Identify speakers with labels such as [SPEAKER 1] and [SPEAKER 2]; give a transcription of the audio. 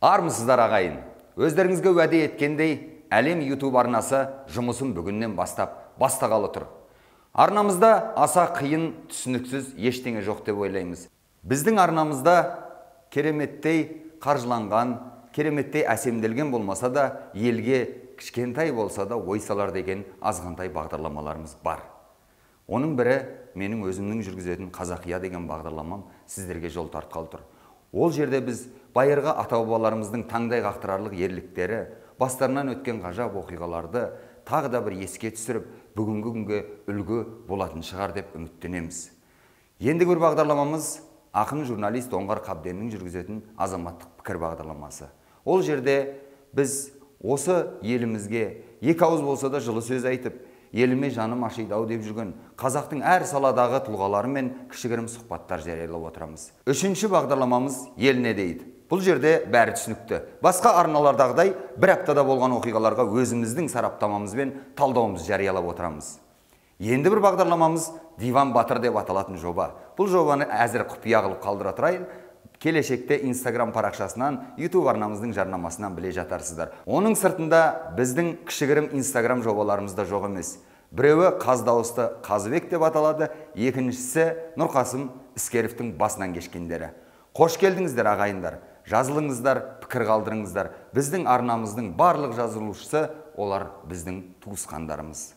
[SPEAKER 1] Армысыздар, ағайын! Өздеріңізге уәде еткендей, Әлем YouTube арнасы жұмысын бүгіннен бастап бастағалы тұр. Арнамызда аса қиын, түсініксіз ештеңе жоқ деп ойлаймыз. Біздің арнамызда кереметтей қаржыланған, кереметтей әсемделген болмаса да, елге кішкентай болса да ой салар деген азғантай бағдарламаларымыз бар. Оның бірі менің өзімнің жүргізетін «Қазақия» деген бағдарламам сіздерге жол тартқалы тұр. Ол жерде біз байырғы ата-бабаларымыздың таңдай қақтырарлық ерліктері, бастарынан өткен ғажап оқиғаларды тағы да бір еске түсіріп, бүгінгі күнге үлгі болатын шығар деп үміттенеміз. Ендігі бір бағдарламамыз ақын, журналист Оңғар Қабденнің жүргізетін «Азаматтық пікір» бағдарламасы. Ол жерде біз осы елімізге екі ауыз болса да жылы сөз айтып, еліме жаным ашиды ау деп жүрген қазақтың әр саладағы тұлғаларымен кішігірім сұхбаттар жариялап отырамыз. Үшінші бағдарламамыз «Ел не дейді». Бұл жерде бәрі түсінікті. Басқа арналардағыдай бір аптада болған оқиғаларға өзіміздің сараптамамыз бен талдауымызды жариялап отырамыз. Енді бір бағдарламамыз «Диван батыр» деп аталатын жоба. Бұл жобаны әзір құпия қылып қалдыра тұрайын. Келешекте Инстаграм парақшасынан, YouTube арнамыздың жарнамасынан біле жатарсыздар. Оның сыртында біздің кішігірім Инстаграм жобаларымыз да жоқ емес. Біреуі «Қаз дауысты Қазыбек» деп аталады, екіншісі Нұрқасым Іскеровтің басынан кешкендері. Қош келдіңіздер, ағайындар. Жазылыңыздар, пікір қалдырыңыздар. Біздің арнамыздың барлық жазылушысы олар біздің туысқандарымыз.